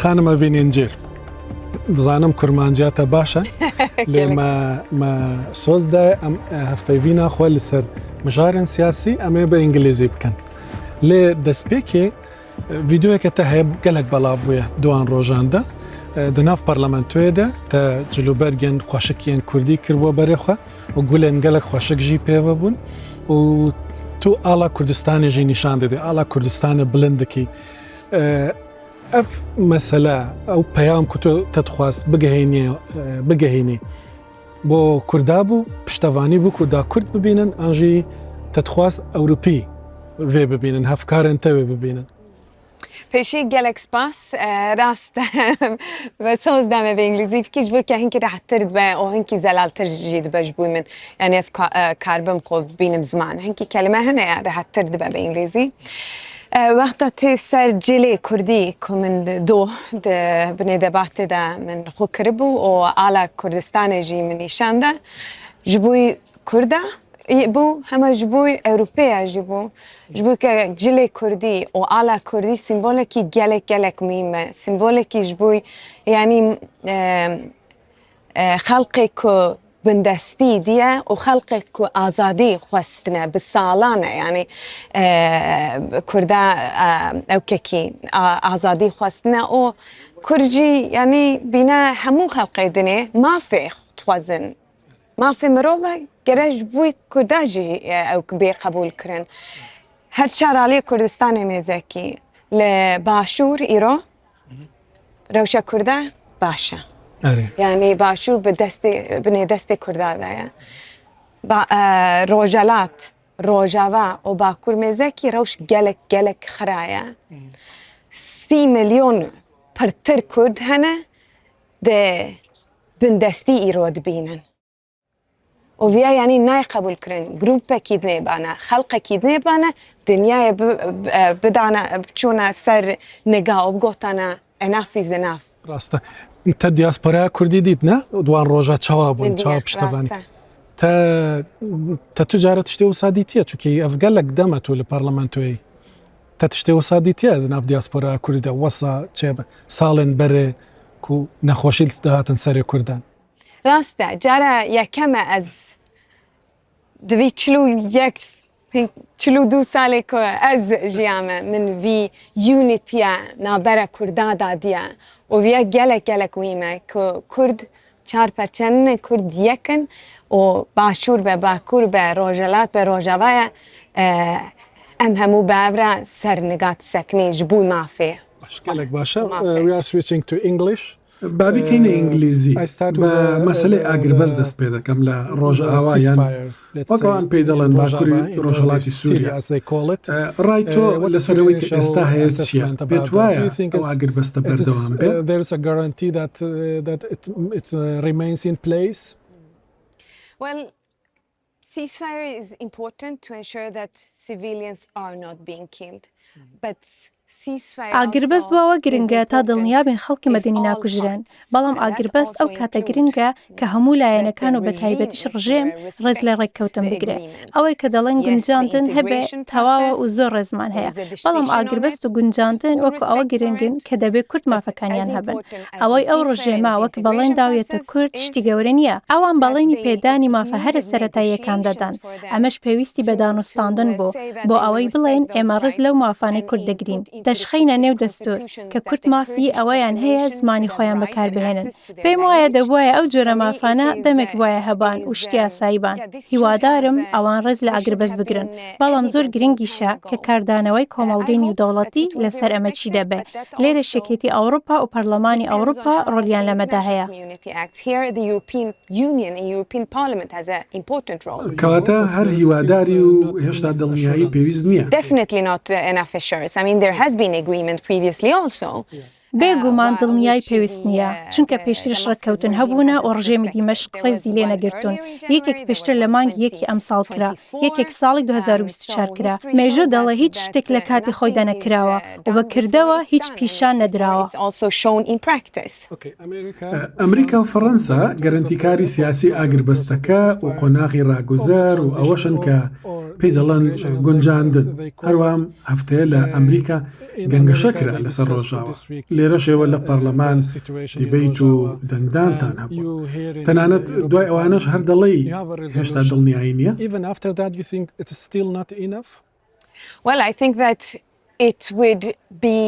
خانم ئەڤین ئینجیر دزانم کورمانجیا تە باشە لێ مە مە سۆز دایە ئەم هەڤپەیڤینا خوە لەسەر مژارێن سیاسی ئەمێ بە ئینگلیزی بکەن لێ دەستپێکێ ڤیدیۆیەکە تە هەیە گەلک بەڵاو بووە دوان ڕۆژاندا di nav parlamentoyê de te cilûbergên xweşik yên Kurdî kiribû berê xwe û gulên gelek xweşik jî pêve bûn û tu ala Kurdistanê jî nîşan didî ala Kurdistanê bilind dikî Ev mesele ew peyam ku tu te dixwast bigehînî bigehînî bo Kurda bû piştevanî bû ku da Kurd bibînin an jî te dixwast Ewropî vê bibînin hevkarên te wê bibînin. Pêşî gelek spas rast e soz da me bi îngilîzî fikî ji bo ke hinkî rehettir dibe û hinkî zelaltir jî dibe ji bo min yanî ez karbim xwe bînim ziman hinkî kelime hene ya rehettir dibe bi îngilîzî. Wexta tê ser cilê kurdî ku min doh di binê debatê de min xwe kiribû û ala Kurdistanê jî min nîşan da ji bo Kurda bû hema ji bo Ewropêya jî bû. Ji bo ke cilê kurdî û ala kurdî simbolekî gelek gelek muhîm e. Simbolekî ji bo yanî Xelqê ku bindestî diye û xelqê ku azadî xwestine bi salan e yanî Kurda ewkekî azadî xwestine û Kurd jî yanî bîne hemû xelqê dinê mafê dixwazin. Mafê mirov e gere ji bo Kurda jî ew bê qebûlkirin. Her çar aliyê Kurdistanê mêzekî li Başûr îro Rewşa Kurda baş e. Yanî Başûr bi destê binê destê Kurda de ye. Ba Rojhelat, Rojava û Bakur mêzekî rewş gelek gelek xira ye. 30 milyon pirtir Kurd hene di bindestî îro dibînin. Û viya yanî nayê qebûlkirin. Grûpekî dinê bane, xelqekî dinê bane, dinyayê bidane biçûne ser niga û bigotane enough is enough. Rast e. Te diasporaya Kurdî dît ne? Wan roja çawa bûn, çawa piştevanî? Te te tu care tiştê wisa dîtiye? Çunkî ev gelek dem e tu li parlamentoyê yî. Te tiştê wisa dîtiye di nav diasporaya Kurdî de wisa çêbe salên berê ku nexweşî dihatin serê Kurdan? Rast e, cara yekem e ez di vî 41 42 salê ku ez jiyame min vî unîtiya navbera Kurda da diye û viya gelek gelek wîm e ku Kurd çar perçe ne Kurd yek in û Başûr be Bakur be Rojhilat be Rojava ye em hemû bi hev re ser niga disekinî ji bo mafê. Baş gelek baş e. We are switching to English. با بیکەینە ئینگلیزی بە مەسەلەی ئاگربەست دەست پێ دەکەم لە ڕۆژئاوا یان وەک ئەوان پێی دەڵێن باکوری ڕۆژهەڵاتی سووریا ڕای تۆ لەسەر ئەوەی کە ئێستا هەیە چییە پێت وایە ئەو ئاگربەستە بەردەوام بێت؟ Ceasefire is important to ensure that civilians are not being killed. But ئاگربەست بۆ ئەوە گرنگە تا دڵنیابین خەڵکی مەدەنی ناکوژرێن، بەڵام ئاگربەست ئەو کاتە گرنگە کە هەموو لایەنەکان و بەتایبەتیش ڕژێم ڕێز لە ڕێککەوتن بگرێ. ئەوەی کە دەڵێن گونجاندن هەبێ تەواوە و زۆر ڕێزمان هەیە، بەڵام ئاگربەست و گونجاندن وەکو ئەوە گرنگن کە دەبێ کورد مافەکانیان هەبن. ئەوەی ئەو ڕژێمە وەک بەڵێن داویەتە کورد شتی گەورە نییە، ئەوان بەڵێنی پێدانی مافە هەرە سەرەتاییەکان دەدەن، ئەمەش پێویستی بە دانوستاندن بوو بۆ ئەوەی بڵێین ئێمە ڕێز لەو مافانەی کورد دەگرین، دەشخەینە نێو دەستوور کە کورد مافی ئەوەیان هەیە زمانی خۆیان بەکاربهێنن. پێم وایە دەبوایە ئەو جۆرە مافانە دەمێک بوایە هەبان و شتی ئاسایی بان. هیوادارم ئەوان ڕێز لە ئاگربەست بگرن، بەڵام زۆر گرنگیشە کە کاردانەوەی کۆمەڵگەی نیودەوڵەتی لەسەر ئەمە چی دەبێ. لێرەش یەکێتی ئەوڕوپا و پەرلەمانی ئەوڕوپا ڕۆلیان لەمەدا هەیە. کەواتە هەر هیواداری و هێشتا دڵنیایی پێویست نییە. بێ گومان دڵنیای پێویست نییە، چونکە پێشتریش ڕێککەوتن هەبوونە و ڕژێمی دیمەشق ڕێزی لێ نەگرتوون، یەکێک پێشتر لە مانگی یەکی ئەمساڵ کرا، یەکێک ساڵی 2024 کرا، مێژوو دەڵێ هیچ شتێک لە کاتی خۆیدا نەکراوە و بە کردەوە هیچ پیشان نەدراوە. ئەمریکا و فەڕەنسا گەرەنتیکاری سیاسی ئاگربەستەکە و قۆناغی ڕاگوزەر و ئەوەشن کە. پێی دەڵێن گونجاندن. هەروەها ئەم هەفتەیە لە ئەمریکا گەنگەشە کرا لەسەر ڕۆژاوا. لێرەش ئێوە لە پەڕلەمان دیبەیت و دەنگدانتان هەبووە. تەنانەت دوای ئەوانەش هەر دەڵێی هێشتا دڵنیایی نییە؟ Well, I think that it would be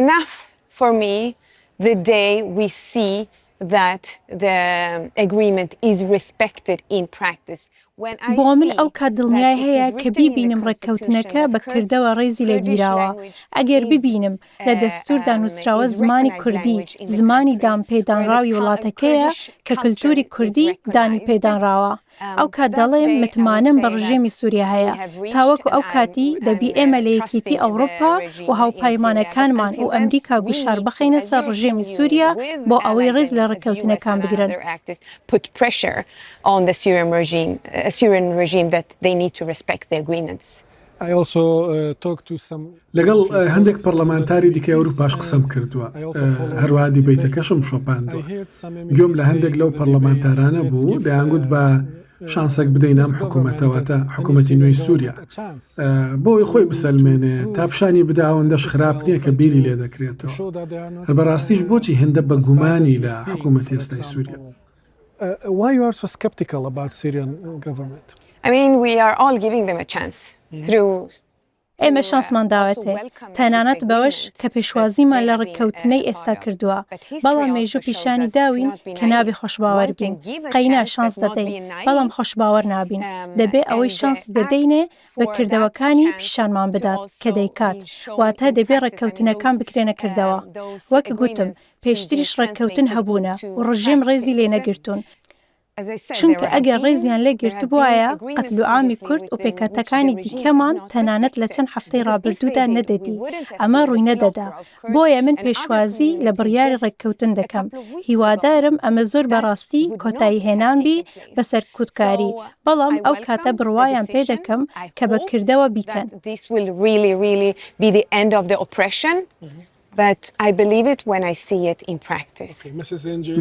enough for me the day we see that the agreement is respected in practice. When I بۆ من see ئەو کات that دڵنیای it is هەیە کە written in the بیبینم constitution ڕێککەوتنەکە that بە Kurds, کردەوە ڕێزی لێ Kurdish گیراوە. language ئەگەر is ببینم لە دەستووردا um, نووسراوە is زمانی recognized کوردی language in the زمانی country, where the دانپێدانراوی cul- وڵاتەکەیە Kurdish کە culture کلتووری is کوردی دانی recognized, پێدانراوە. ئەو کات دەڵێم متمانەم بە ڕژێمی سووریا هەیە، تاوەکو ئەو کاتی دەبی ئێمە لە یەکیتی ئەوڕوپا و هاوپایمانەکانمان و ئەمریکا گوشار بخەینە سەر ڕژێمی سووریا بۆ ئەوەی ڕێز لە ڕێککەوتنەکان بگرن. لەگەڵ هەندێک پەڕلەمانتاری دیکەی ئەوروپاش قسەم کردووە، هەروەها دیبەیتەکەشم شۆپاندووە. گوێم لە هەندێک لەو پەڕلەمانتارانە بوو دەیانگوت با شانسێک بدەین ئەم حکوومەتە، واتە حکوومەتی نوێی سووریا، بۆ ئەوەی خۆی بسەلمێنێ تا پیشانی بدا ئەوەندەش خراپ نییە کە بیری لێ دەکرێتەوە. هەر بەڕاستیش بۆچی هێندە بە گومانی لە حکوومەتی ئێستای سووریا؟ Why you are so skeptical about Syrian government? I mean, we are all giving them a chance through ئێمە شانسمان داوەتێ، تەنانەت بەوەش کە پێشوازیمان لە ڕێککەوتنەی ئێستا کردووە، بەڵام مێژوو پیشانی داوین کە نابێ خۆشباوەر بین، قەینا شانس دەدەین، بەڵام خۆشباوەر نابین، دەبێ ئەوەی شانسی دەدەینێ بە کردەوەکانی پیشانمان بدات کە دەیکات، واتە دەبێ ڕێککەوتنەکان بکرێنە کردەوە. وەک گوتم پێشتریش ڕێککەوتن هەبوونە و ڕژێم ڕێزی لێ نەگرتوون، چونکە ئەگەر ڕێزیان لێ گرتبوایە قەتلوعامی کورد و پێکهاتەکانی دیکەمان تەنانەت لە چەند هەفتەی ڕابردوودا نەدەدی، ئەمە ڕووینەدەدا. بۆیە من پێشوازی لە بڕیاری ڕێککەوتن دەکەم، هیوادارم ئەمە زۆر بە ڕاستی کۆتاییهێنان بی بە سەرکوتکاری، بەڵام ئەو کاتە بڕوایان پێ دەکەم کە بە کردەوە بیکەن.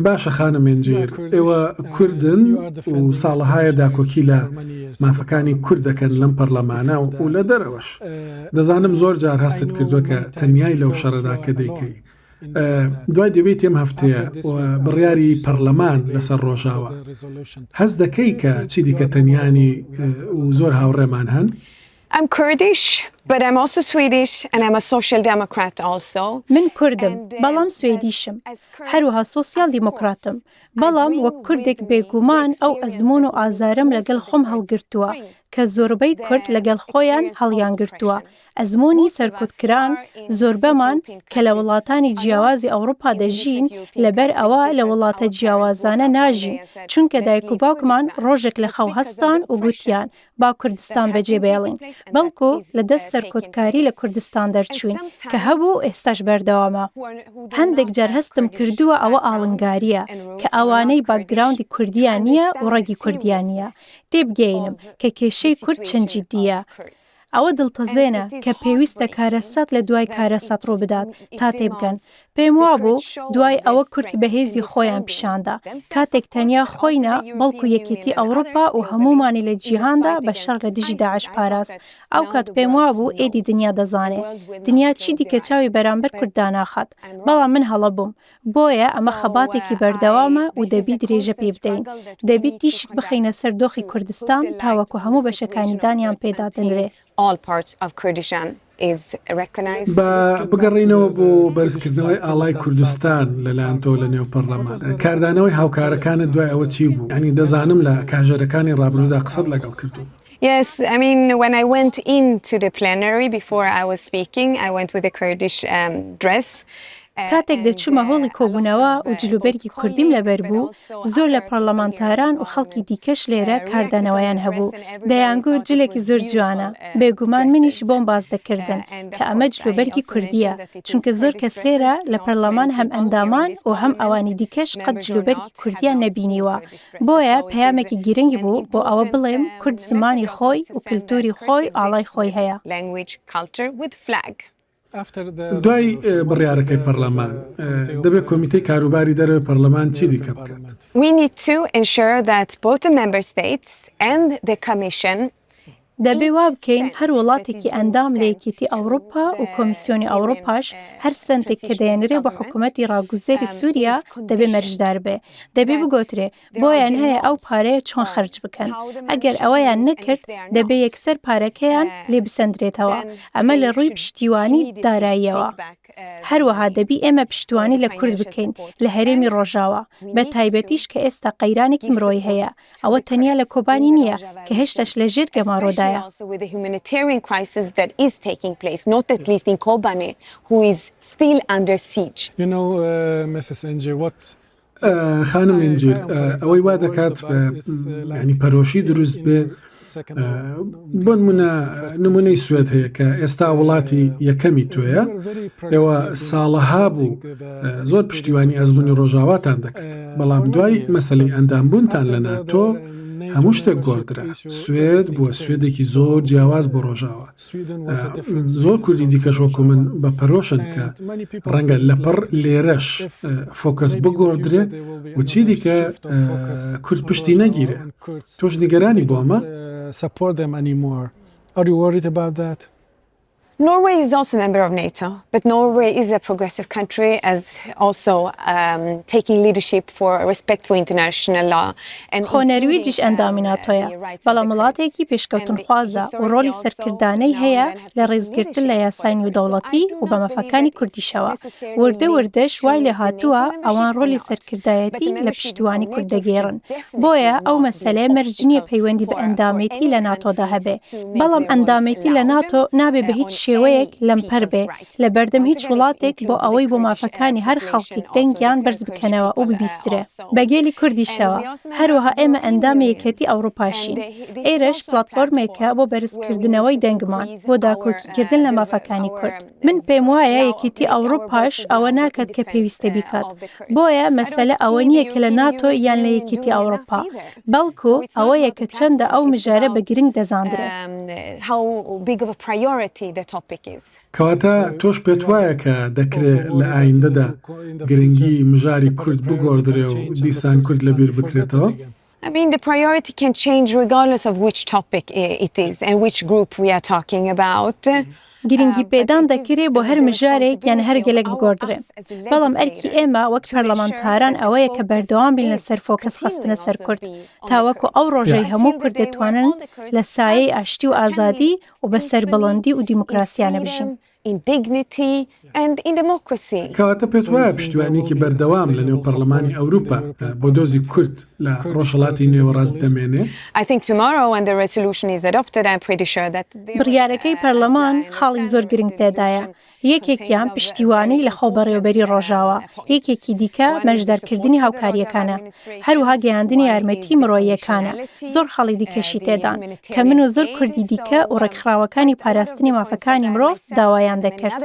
باشە خانم ئێنجیر، ئێوە کوردن و ساڵەهایە داکۆکی لە مافەکانی کورد دەکەن لەم پەڕلەمانە و لە دەرەوەش. دەزانم زۆر جار هەستت کردووە کە تەنیای لەو شەڕەدا کە دەیکەی. دوای دیبەیتی ئەم هەفتەیە و بڕیاری پەڕلەمان لەسەر ڕۆژاوا، هەست دەکەی کە چیدیکە تەنیا نی و زۆر هاوڕێمان هەن؟ I'm Kurdish, but I'm also Swedish and I'm a social democrat also. من کوردم، بەڵام سوێدیشم، هەروەها سۆسیال دیموکراتم، بەڵام وەک کوردێک بێگومان ئەو ئەزموون و ئازارەم لەگەڵ خۆم هەڵگرتووە کە زۆربەی کورد لەگەڵ خۆیان هەڵیانگرتووە، ئەزموونی سەرکوتکران، زۆربەمان کە لە وڵاتانی جیاوازی ئەوڕوپا دەژین، لەبەر ئەوە لە وڵاتە جیاوازانە ناژین، چونکە دایک و باوکمان ڕۆژێک لە خەو هەستان و گوتیان با کوردستان بەجێ بێڵین، بەڵکو لە دەست سەرکوتکاری لە کوردستان دەرچووین کە هەبوو و ئێستاش بەردەوامە. هەندێک جار هەستم کردووە ئەوە ئاڵنگارییە کە ئەوانەی باکگراوندی کوردییان نییە و ڕەگی کوردییان نییە، تێبگەیەنم کە کێشەی کورد چەند جیدییە. ئەوە دڵتەزێنە کە پێویستە کارەسات لە دوای کارەسات ڕووبدات تا تێبگەن. پێم وابوو دوای ئەوە کورد بەهێزی خۆیان پیشاندا، کاتێک تەنیا خۆی نا، بەڵکو یەکێتی ئەوروپا و هەموومانی لە جیهاندا بە شەڕ لە دژی داعش پاراست. ئەوکات پێم وابوو ئێدی دنیا دەزانێ. دنیا چیدیکە چاوی بەرامبەر کورد داناخات. بەڵام من هەڵە بووم. بۆیە ئەمە خەباتێکی بەردەوامە و دەبی درێژە پێی بدەین. دەبی تیشک بخەینە سەر دۆخی کوردستان تاوەکو هەموو بەشەکانی دانیان پێدا دەنرێ. با بگەڕێینەوە بۆ بەرزکردنەوەی ئاڵای کوردستان لەلایەن تۆ لە نێو پەڕلەمان. کاردانەوەی هاوکارەکانت دوای ئەوە چی بوو؟ یانی دەزانم لە کاژێرەکانی ڕابردوودا قسەت لەگەڵ کردوون. Yes, I mean, when I went into the plenary before I was speaking, I went with a Kurdish um, dress. کاتێک دەچوومە هۆڵی کۆبوونەوە و جلوبەرگی کوردیم لەبەر بوو، زۆر لە پەڕلەمانتاران و خەڵکی دیکەش لێرە کاردانەوەیان هەبوو، دەیانگوت جلێکی زۆر جوانە، بێگومان منیش بۆم باس دەکردن کە ئەمە جلوبەرگی کوردییە، چونکە زۆر کەس لێرە لە پەرلەمان هەم ئەندامان و هەم ئەوانی دیکەش قەت جلوبەرگی کوردییان نەبینیوە، بۆیە پەیامێکی گرنگ بوو بۆ ئەوە بڵێم کورد زمانی خۆی و کلتوری خۆی و ئاڵای خۆی هەیە. دوای بڕیارەکەی پەرلەمان، دەبێت کۆمیتەی کاروباری دەرەوەی پەرلەمان چی دیکە بکات؟ We need to ensure that both the member states and the commission. دەبێ وا بکەین هەر وڵاتێکی ئەندام لە یەکێتی ئەوڕوپا و کۆمیسیۆنی ئەوڕوپاش هەر سەنتێک کە دەیەنرێ بۆ حکوومەتی ڕاگوزەری سووریا دەبێ مەرجدار بێ. دەبێ بگۆترێ بۆیان هەیە ئەو پارەیە چۆن خەرج بکەن. ئەگەر ئەوەیان نەکرد دەبێ یەکسەر پارەکەیان لێ بسەندرێتەوە. ئەمە لە ڕووی پشتیوانی داراییەوە. هەروەها دەبی ئێمە پشتیوانی لە کورد بکەین لە هەرێمی ڕۆژاوا، بە تایبەتیش کە ئێستا قەیرانێکی مرۆیی هەیە. ئەوە تەنیا لە کۆبانی نییە کە هێشتاش لە ژێر گەمارۆدایە. خانم ئینجیر، ئەوەی وا دەکات یانی پەرۆشی دروست بێ، بۆ نمونە نمونەی سوێد هەیە کە ئێستا وڵاتی یەکەمی تۆیە، ئێوە ساڵەها بوو زۆر پشتیوانی ئەزموونی ڕۆژاواتان دەکرد، بەڵام دوای مەسەلەی ئەندامبوونتان لە ناتۆ هەموو شتێک گۆڕدرا، سوێد بووە سوێدێکی زۆر جیاواز بۆ ڕۆژاوا. زۆر کوردی دیکەش وەکو من بە پەرۆشن کە ڕەنگە لەپڕ لێرەش فۆکەس بگۆڕدرێ و چی دیکە کورد پشتی نەگیرێ. تۆش نیگەرانی بۆ ئەمە؟ Norway is also a member of NATO, but Norway is a progressive country as also um, taking leadership for respect for international law and خۆ نەرویجیش ئەندامی ناتۆیە، بەڵام وڵاتێکی پێشکەوتنخوازە و ڕۆڵی سەرکردانەی هەیە لە ڕێزگرتن لە یاسای نیودەوڵەتی و بە مافەکانی کوردیشەوە. وردە وردەش وای لێهاتووە ئەوان ڕۆلی سەرکردایەتی لە پشتیوانی کورد دەگێڕن. بۆیە ئەو مەسەلەیە مەرج نییە پەیوەندی بە ئەندامێتی لە ناتۆدا هەبێ. بەڵام ئەندامێتی لە ناتۆ نابێ بە هیچ شێوەیەک لەمپەر بێ لە بەردەم هیچ وڵاتێک بۆ ئەوەی بۆ مافەکانی هەر خەڵکێک دەنگیان بەرز بکەنەوە و ببیسترێ بە گەلی کوردیشەوە. هەروەها ئێمە ئەندامی یەکێتی ئەوڕوپاشین. ئێرەش پلاتفۆرمێکە بۆ بەرزکردنەوەی دەنگمان بۆ داکۆکیکردن لە مافەکانی کورد. من پێموایە یەکێتی ئەوڕوپاش ئەوە ناکات کە پێویستە بیکات. بۆیە مەسەلە ئەوە نییە کە لە ناتۆ یان لە یەکێتی ئەوڕوپا، بەڵکو ئەوەیە کە چەندە ئەو مژارە بە گرنگ دەزاندرێت. کەواتە تۆش پێتوایە کە دەکرێ لە ئایندەدا گرنگی مژاری کورد بگۆڕدرێ و دیسان کورد لەبیر بکرێتەوە؟ I mean the priority can change regardless of which topic it is and which group we are talking about. گرنگیپێدان دەکرێ بۆ هەر مژارێک یان هەر گەلێک بگۆڕدرێ، بەڵام ئەرکی ئێمە وەک پەرلەمانتاران ئەوەیە کە بەردەوام بین لەسەر فۆکەس خستنە سەر کورد تاوەکو ئەو ڕۆژەی هەموو کورد دەتوانن لە سایەی ئاشتی و ئازادی و بە سەربڵندی و دیموکراسیانە بژین. In dignity and in democracy. کەواتە پێت وایە پشتیوانییەکی بەردەوام لە نێو پەڕلەمانی ئەوروپا بۆ دۆزی کورد لە ڕۆژهەڵاتی نێوەڕاست دەمێنێ؟ I think tomorrow when the resolution is adopted I'm pretty sure that there بڕیارەکەی پەرلەمان خاڵی زۆر گرنگ تێدایە، یەکێکیان پشتیوانی لە خۆبەڕێوەبەری ڕۆژاوا، یەکێکی دیکە مەرجدارکردنی هاوکارییەکانە، هەروەها گەیاندنی یارمەتی مرۆییەکانە، زۆر خاڵی دیکەشی تێدان، کە من و زۆر کوردی دیکە و ڕێکخراوەکانی پاراستنی مافەکانی مرۆڤ داوایان دەکرد.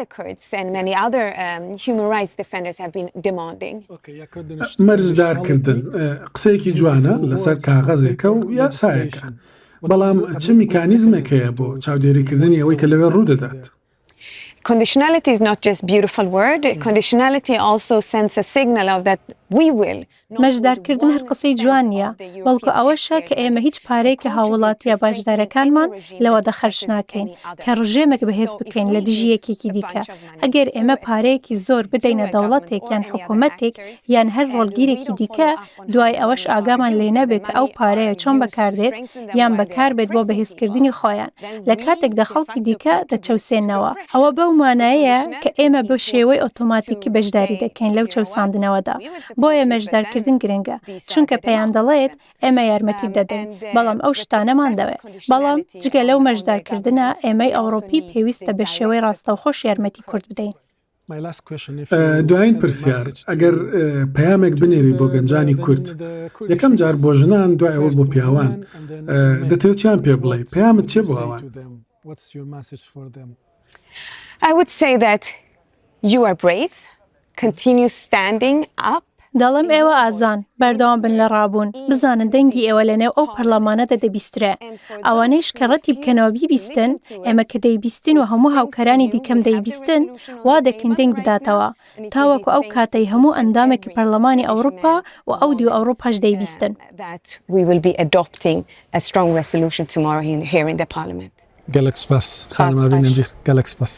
مەرجدارکردن قسەیەکی جوانە لەسەر کاغەزێکە و یاسایەکە، بەڵام چ میکانیزمێک هەیە بۆ چاودێریکردنی ئەوەی کە لەوێ ڕوودەدات؟ Conditionality is not just beautiful word, conditionality also sends a signal of that we will مەرجدارکردن هەر قسەی جوان نییە، بەڵکو ئەوەشە کە ئێمە هیچ پارەیەکی هاووڵاتییە باجدارەکانمان لەوەدا خەرج ناکەین کە ڕژێمێک بەهێز بکەین لە دژی یەکێکی دیکە. ئەگەر ئێمە پارەیەکی زۆر بدەینە دەوڵەتێک یان حکومەتێک یان هەر ڕۆڵگیرێکی دیکە، دوای ئەوەش ئاگامان لێ نەبێ کە ئەو پارەیە چۆن بەکاردێت یان بەکاربێت بۆ بەهێزکردنی خۆیان لە کاتێکدا خەڵکی دیکە دەچەوسێنەوە، ئەوە بەو مانایەیە کە ئێمە بە شێوەی ئۆتۆماتیکی بەشداری دەکەین لەو چەوساندنەوەدا. بۆیە مەرجدارکردن گرنگە، چونکە پێیان دەڵێت ئێمە یارمەتیت دەدەین، بەڵام ئەو شتانەمان دەوێ. بەڵام جگە لەو مەرجدارکردنە، ئێمەی ئەوڕۆپی پێویستە بە شێوەی ڕاستەوخۆش یارمەتی کورد بدەین. دوایین پرسیار، ئەگەر پەیامێک بنێری بۆ گەنجانی کورد، یەکەم جار بۆ ژنان دوای ئەوە بۆ پیاوان، دەتەوێت چیان پێ بڵێی؟ پەیامت چیە بۆ ئەوان؟ I would say that you are brave, continue standing up. دەڵێم ئێوە ئازان، بەردەوام بن لە ڕابوون، بزانن دەنگی ئێوە لەنێو ئەو پەرلەمانەدا دەبیسترێ. ئەوانەیش کە ڕەتی بکەنەوە بیبیستن، ئێمە کە دەیبیستین و هەموو هاوکارانی دیکەم دەیبیستن، وا دەکەین دەنگ بداتەوە، تاوەکو ئەو کاتەی هەموو ئەندامێکی پەرلەمانی ئەوروپا و ئەو دیو ئەوروپاش دەیبیستن. گەلەک سوپاس خانم ئاڤین ئەنجیر، گەلەک سوپاس.